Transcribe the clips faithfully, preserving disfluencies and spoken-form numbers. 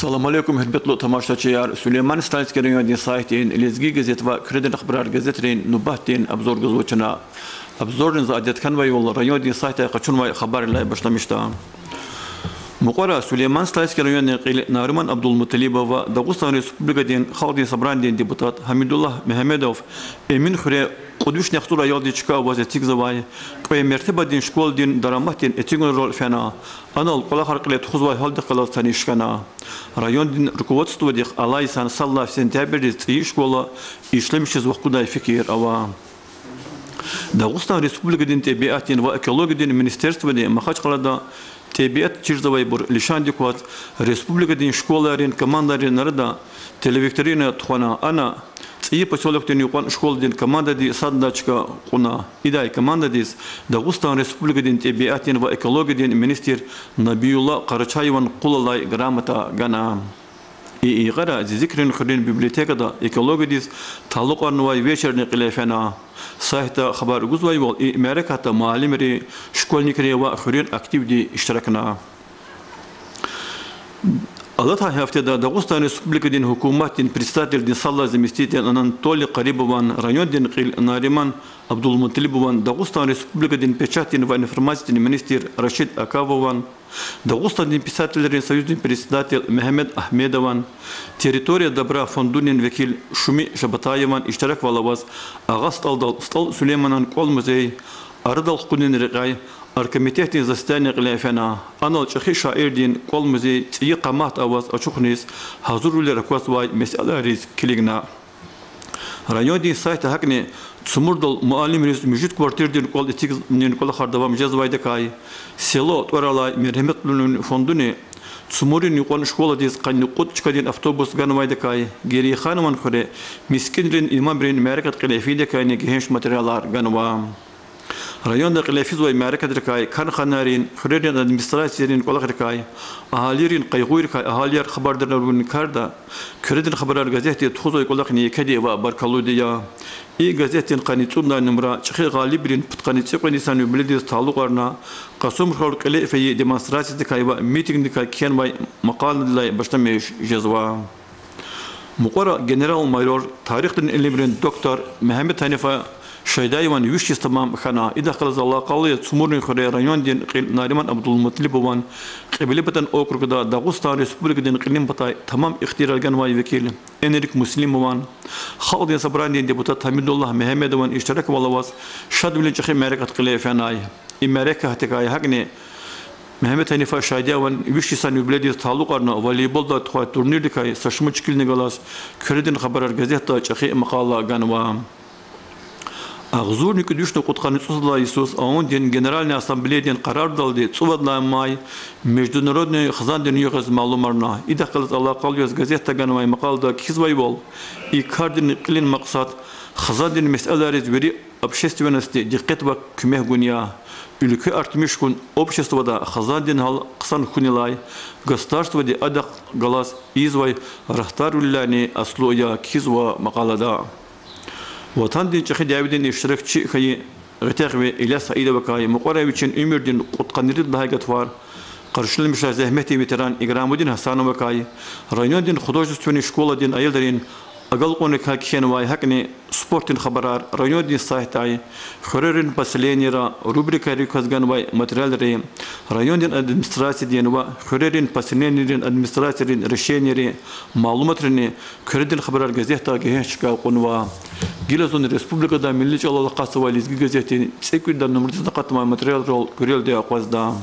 Салам алейкум, гьуьрметлу тамашачияр! Сулейман-Стальский райондин сайтдин Лезги газет ва Куьредин хабарар газетрин нубатдин обзор гузвай чна. Обзордин за адет хьанвайвал, райондин сайтдай къачунвай хабаррилай башламишда. Мукьвара Сулейман-Стальский райондин кьил Нариман Абдулмуталибов ва Дагъустан Республикадин Халкьдин Собранидин депутат Гьамидуллагь Мегьамедов Эмин хуьре кьуд вишни яхцӀур аялдиз чка аваз эцигзавай кьве мертебадин школадин дараматдин эцигунрал фена, анал кӀвалахар кьиле тухузвай гьалдихъ галаз таниш хьана. Райондин руководстводихъ алай йисан сад лагьай сентябрдиз цӀийи школа ишлемишиз вахкудай фикир ава. Дагъустан Республикадин тӀебиатдин ва экологиядин министерстводи Махачкъалада тӀебиат чирзавайбур лишандик кваз республикадин школайрин командайрин арада телевикторина тухвана. Ана ЦӀийи посёлокдин юкьван школадин командади сад лагьай чка кьуна. Идай командадиз Дагъустан Республикадин тӀебиатдин ва экологиядин министр Набиуллагь Къарачаеван къул алай грамота гана. И йикъара Зизикрин хуьруьн библиотекада экологиядиз талукьарнавай вечерни кьиле фена. Сайтда хабар гузвайвал, и мярекатда муаллимри, школьникри ва хуьруьн активди иштиракна. Алатай гьафтеда Дагъустан Республикадин гьукуматдин председателдин сад лагьай заместитель Анатолий Къарибован, райондин кьил Нариман Абдулмуталибован, Дагъустан Республикадин печатдин ва информациядин министр Рашид Акавован, Дагъустандин писателрин союздин председатель Мегьамед Агьмедован, Территория добра фондунин векил Шуми Шабатаеван иштираквал аваз Агъа СтӀалдал СтӀал Сулейманан кӀвал-музей, арадал хкунин рекьяй оргкомитетдин заседание кьиле фена. Анал чӀехи шаирдин кӀвал-музей цӀийи къаматда аваз ачухриз гьазурвилер аквазвай месэлайриз килигна. Райондин сайтда гьакӀни Цумурдал муаллимриз муьжуьд квартирдин кӀвал эцигунин кӀвалахар давам жезвайдакай, село тӀвар алай мергьяметлуйрин фондуни Цумурдин юкьван школадиз къанни кьуд чкадин автобус ганвайдакай, Герейханован хуьре мискӀинрин имамрин мярекат кьиле фейидакайни гегьенш материалар ганва. Районда кьиле физвай мярекатрикай, карханайрин, хуьрерин администрацийрин кӀвалахрикай, агьалийрин къайгъуйрикай агьалияр хабардар авунин карда Куьредин хабарар газетди тухузвай кӀвалахни екеди ва баркаллуди я. И газетдин къанни цӀуд лагьай нумра чӀехи гъалибрин пудкъанни цӀикьвед йисан юбилейдиз талукьарна, Кьасумхуьрел кьиле фейи демонстрациядикай ва митингдикай кхьенвай макъаладилай башламиш жезва. Мукьвара генерал-майор, тарихдин илимрин доктор Мегьамед Гьанифа Шайдаеван виш йис тамам хьана. Идахъ галаз алакъалу яз Цумурдин хуьре райондин кьил Нариман Абдулмуталибован, Кьиблепатан округда Дагъустан Республикадин кьилин патай тамам ихтияр ганвай векил Энрик Муслимован, Халкьдин Собранидин депутат Гьамидуллагь Мегьамедован иштираквал аваз шадвилин чӀехи мярекат кьиле фенай. И мярекатдикай гьакӀни Мегьамед Гьанифа Шайдаеван виш йисан юбилейдиз талукьарна волейболдай тухвай турнирдикай са шумуд шикилни галаз Куьредин хабарар газетда чӀехи макъала ганва. Агъзурни кӀуьд вишни кьудкъанни цӀусад лагьай йисуз ООН-дин Генеральный Ассамблеядин къарардалди цӀувад лагьай май Международный хизандин югъ яз малумарна. Идахъ галаз алакъалу яз газетда ганвай макъалада кхьизвайвал, и кардин кьилин макьсад хизандин месэлайриз вири общественностди дикъет ва куьмек гун я. Уьлкве артмиш хьун обществода хизандин гьал хъсан хьунилай государстводи адахъ галаз ийизвай рагьдарвилелайни аслу я, кхьизва макъалада. Ватандин чӀехи дяведин иштиракчи хьайи гъетягъви Иляс Саидовакай, мукьвара вичин уьмуьрдин кьудкъанни ирид лагьай гатфар къаршиламишай зегьметдин ветеран Играмудин Гьасановакай, райондин художественный школадин аялрин агалкьунрикай кхьенвай, гьакӀни спортдин хабарар райондин сайтдай, хуьрерин поселенийра рубрикайрик кваз ганвай материалри, райондин администрациядин ва хуьрерин поселенийрин администрациярин решенийри, малуматрини Куьредин хабарар газетда гегьенш чка кьунва. Гила зун республикада милли чӀалал акъатзавай Лезги газетдин цӀекӀуьд лагьай нумрадиз акъатнавай материалрал куьрелди акъвазда.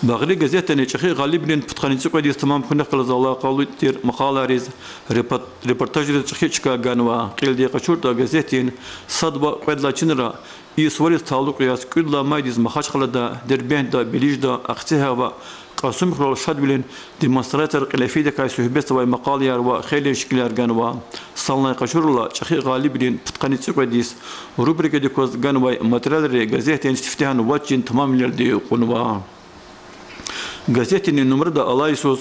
Багъри газетдани чӀехи гъалибрин пудкъанни цӀикьвед йис тамам хьунихъ галаз алакъалу тир макъалайриз, репорт-, репортажриз чӀехи чка ганва. Кьилди къачуртӀа, газетдин сад ва кьвед лагьай чинра и сувариз талукь яз кӀуьд лагьай майдиз Махачкъалада, Дербентда, Белижда, Ахцегьай ва Кьасумхуьрел шадвилин демонстрацияр кьиле фейидакай суьгьбетзавай макъалаяр ва хейлин шикилар ганва. Санлай къачурла, чӀехи гъалибрин пудкъанни цӀикьвед йис рубрикадик кваз ганвай материалри газетдин сифтегьан вад чин тамамвилелди кьунва. Газетдин и нумрада алай йисуз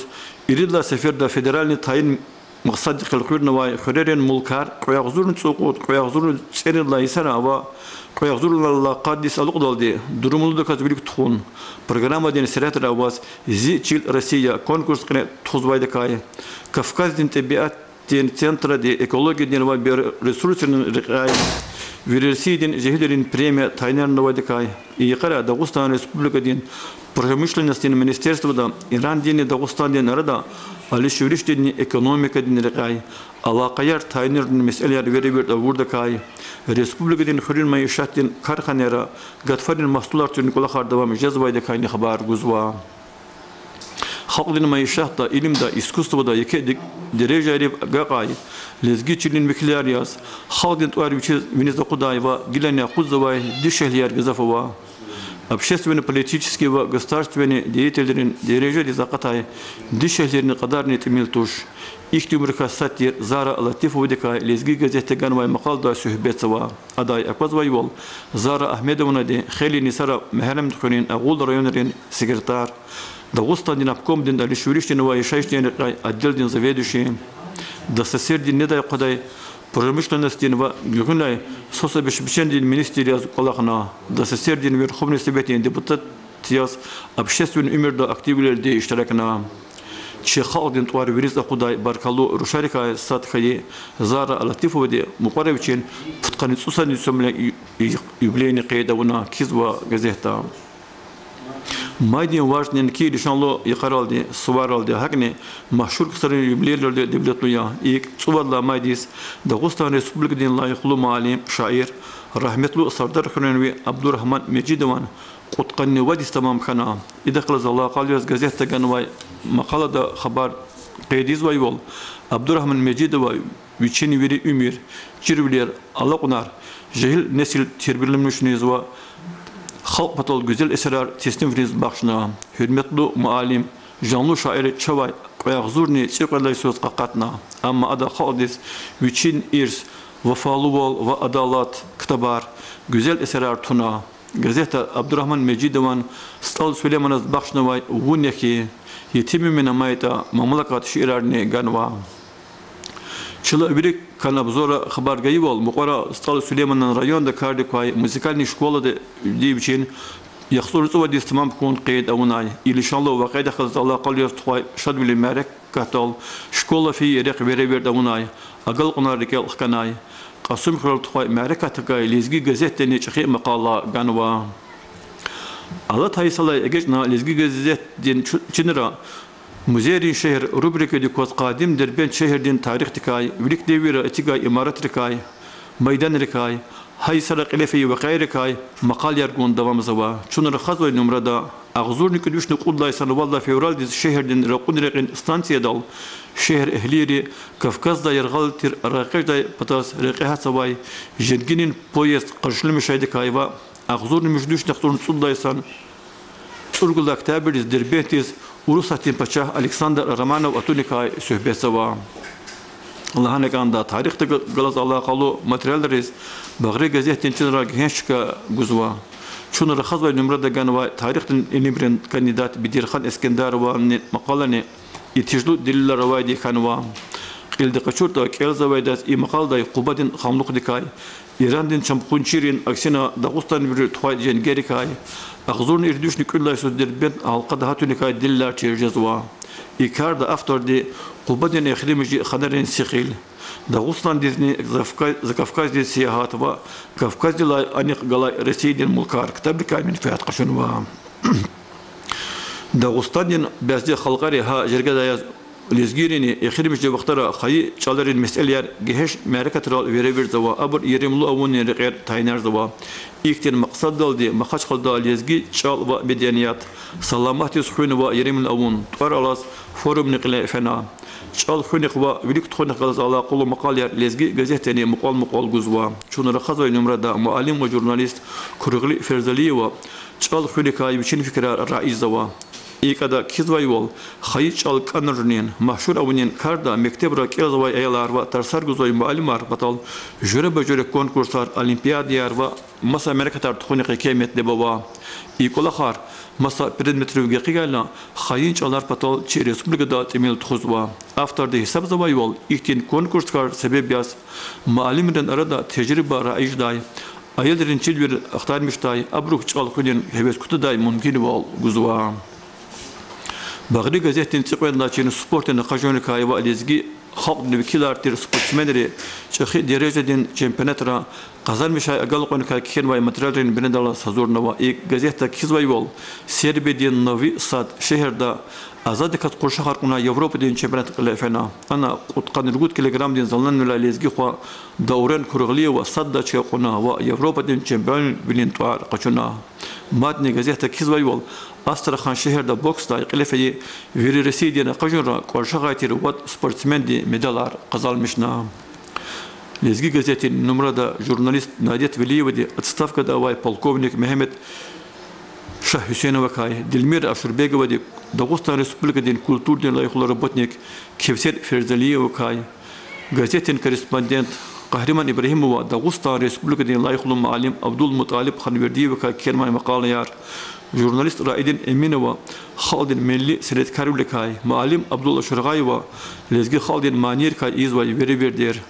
ирид лагьай сеферда федеральный тайин макьсаддихъ элкъуьрнавай хуьрерин мулкар кьве агъзурни цӀукьуд, кьве агъзурни цӀерид лагьай йисара ва кьве агъзурни лагьай йисара алукьдалди дурумлудаказ вилик тухун программадин сиратра аваз Зи чил Россия конкурс кьиле тухузвайдакай, Кавказдин тӀебиатдин центрадин экологиядин ва биоресурсрин рекьяй, Вирерсийидин жегьилрин премия тайинарнавайдакай, и йикъара Дагъустан Республикадин промышленностдин министерствода Ирандинни Дагъустандин арада алишвилишдини экономикадин рекьяй алакъаяр тайинарунин месэлаяр веревирд авурдакай, республикадин хуьруьн майишатдин карханайра гатфарин магьсулар тунин кӀвалахар давам жезвайдакайни хабар гузва. Халкьдин майишатда, илимда, искусствода еке де-, дережайрив агакьай лезги чилин векилар яз, халкьдин тӀвар вичиз виниз акъудай ва гилани акъудзавай дишегьлияр гзаф ава. Общественно-политический ва государственный деятельрин дережадиз акъатай дишегьлийрин кьадарни тӀимил туш. Ихьтинбурукай сад тир Зара Латифовадикай Лезги газетда ганвай макъалада суьгьбетзава. Адай аквазвайвал, Зара Агьмедовнади хейлин йисара Мегьарамдхуьруьн, Агъул районрин секретарь, Дагъустандин обкомдин алишвилишдин ва яшайишдин рекьяй отделдин заведующий, ДССР-дин недай-хъвадай промышленностдин ва гуьгъуьнай соцобеспечениедин министр яз кӀвалахна, ДССР-дин Верховный Советдин депутат яз общественный уьмуьрда активвилелди иштиракна. Чи халкьдин тӀвар вириз акъудай баркаллу рушарикай сад хьайи Зара Латифовади мукьвара вичин пудкъанни цӀусад йис юбилейни къейд авуна, кхьизва газетда. Майдин варз неинки лишанлу йикъаралди, суваралди, гьакӀни машгьур ксарин юбилейралди девлетлу я. ИкӀ, цӀувад лагьай майдиз Дагъустан Республикадин лайихлу муаллим, шаир, рагьметлу Сардархуьруьнви Абдурагьман Межидован кьудкъанни вад йис тамам хьана. Идахъ галаз алакъалу яз газетда ганвай макъалада хабар къейд ийизвайвал, Абдурагьман Межидова вичин вири уьмуьр, чирвилер, алакьунар жегьил несил тербиялемишунизва, халкь патал гуьзел эсерар теснифриз бахшна. Гьуьрметлу муаллим, жанлу шаир чавай кьве агъзурни цӀикьвед лагьай йисуз къакъатна, амма ада халкьдиз вичин ирс Вафалувал ва адалат ктабар, гуьзел эсерар туна. Газетда Абдурагьман Межидован СтӀал Сулейманаз бахшнавай Вун я хьи, Етим Эмин амайтӀа, Мамлакат шиирарни ганва. Чна вири кана обзорра хабар гайивал, мукьвара СтӀал Сулейманан районда кардик квай музыкальный школада вичин яхцӀурни цӀувад йис тамам хьун къейд авунай. И лишанлу вакъиадихъ галаз алакъалу яз тухвай шадвилин мярекатдал школа фейи рехъ веревирд авунай, агалкьунар рикӀел хканай. Кьасумхуьрел тухвай мярекатдикай Лезги газетдани чӀехи макъала ганва. Алатай йисалай эгечӀна Лезги газетдин чу-, чинра Музейрин шегьер рубрикадик кваз къадим Дербент шегьердин тарихдикай, вилик девирра эцигай имаратрикай, майданрикай, гьа йисара кьиле фейи вакъиайрикай макъалаяр гун давамзава. Чун рахазвай нумрада агъзурни кӀуьд вишни кьуд лагьай санал вад лагьай февралдиз шегьердин ракъурни рекьин станцияда шегьер эгьлийри Кавказда яргъал тир рекье жедай патаз рекье гьатзавай женгинин поезд къаршиламишайдикай ва агъзурни муьжуьд вишни яхцӀурни цӀуд лагьай сан цӀуругуд лагьай октябрдиз Дербентдиз Урусатдин пачагь Александр Романов атуникай суьгьбетзава. Лагьана кӀанда, тарихди га-, галаз алакъалу материалриз Багъри газетдин чинра гегьенш чка гузва. Чун рахазвай нумрада ганвай тарихдин илимрин кандидат Бедирхан Эскендерован макъалани итижлу делилар авайди хьанва. Кьилди къачуртӀа, кӀелзавайдаз и макъаладай Къубадин ханлухъдикай, Ирандин чамхунчийрин, аксина дагъустанвийрин тухвай женгерикай, агъзурни ирид вишни кӀуьд лагьай йисуз Дербент гьалкъада гьатуникай делилар чир жезва. И карда авторди Къубадин эхиримжи ханарин сихил, Дагъустандизни Закавка-, Закавказдиз сиягьат ва Кавказдилай анихъ галай Россиядин мулкар ктабрикай менфят къачунва. Дагъустандин бязидин халкьари, гьа жергедай яз лезгийрини, эхиримжи вахтара хайи чӀаларин месэлаяр гегьенш мярекатрал веревирзава, абур еримлу авунин рекьер тайинарзава. Ихьтин макьсаддалди Махачкъалада Лезги чӀал ва меденият саламатдиз хуьн ва еримлу авун тӀвар алаз форумни кьиле фена. ЧӀал хуьнихъ ва вилик тухунихъ галаз алакъалу макъалаяр Лезги газетдани мукьвал-мукьвал гузва. Чун рахазвай нумрада муаллим ва журналист Кургъли Ферзалиева чӀал хуьникай вичин фикирар райизава. ИкӀ ада кхьизвайвал, хайи чӀал кӀанарунин, машгьур авунин карда мектебра кӀелзавай аялар ва тарсар гузвай муаллимар патал жуьреба-жуьре конкурсар, олимпиадаяр ва маса мярекатар тухуник еке метлеб ава. И кӀвалахар маса предметрив гекъигайла, хайи чӀалар патал чи республикада тӀимил тухузва. Авторди гьисабзавайвал, ихьтин конкурсар себеб яз муаллимрин арада тежриба раиждай, аялрин чирвилер ахтармишдай, абурук чӀал хуьнин гьевес кутадай мумкинвал гузва. Багъри газетдин цӀикьвед лагьай чин спортдин акъажунрикай ва лезги халкьдин векилар тир спортсменри чӀехи дережадин чемпионатра къазанмишай агалкьуникай кхьенвай материалрин бинедаллаз гьазурнава. И газетда кхьизвайвал, Сербиядин Нови Сад шегьерда азаддиказ къуршахар кьунвай Европадин чемпионат кьиле фена. Ана кьудкъанни ругуд килограммдин заланвилай лезги хва Даурен Кургъалиева саддай чка кьуна ва Европадин чемпионвилин тӀвар къачуна. Мадни газетда кхьизвайвал, Астрахан шегьерда боксдай кьиле фейи вири Россиядин акъажунра кӀваршагъай тир вад спортсменди медалар къазанмишна. Лезги газетдин нумрада журналист Надет Велиевади отставкада авай полковник Мегьамед Шагьгьуьсейновакай, Дилмира Ашурбеговади Дагъустан Республикадин культурадин лайихлу работник Кевсер Ферзалиевакай, газетдин корреспондент Къагьриман Ибрагьимова Дагъустан Республикадин лайихлу муаллим Абдулмуталиб Ханвердиевакай кхьенвай макъалаяр, журналист Раидин Эминова халкьдин милли сеняткарвиликай, муаллим Абдул Ашургъаева лезги халкьдин манийрикай ийизвай веревирдер,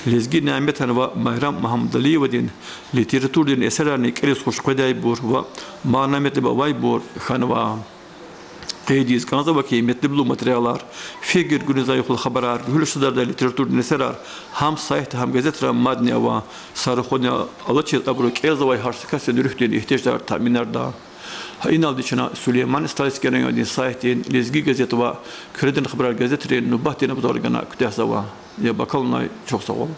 Лезги Няметан ва Майрам Магьамудалиевадин литературадин эсерарни кӀелиз хуш къведайбур ва мана-метлеб авайбур хьанва. Къейд ийиз кӀанзава хьи, метлеблу материалар, фикир гуниз лайихлу хабарар, гуьгьуьл садардай литературадин эсерар гьам сайтда, гьам газетра мадни ава. Са рахунни алачиз абуру кӀелзавай гьар са касдин руьгьдин игьтияжар таъминарда. Гьа иналди чна Сулейман Стальский райондин сайтдин Лезги газет ва Куьредин хабарар газетрин нубатдин обзор гана куьтягьзава. Яб акалунай чухсагъул.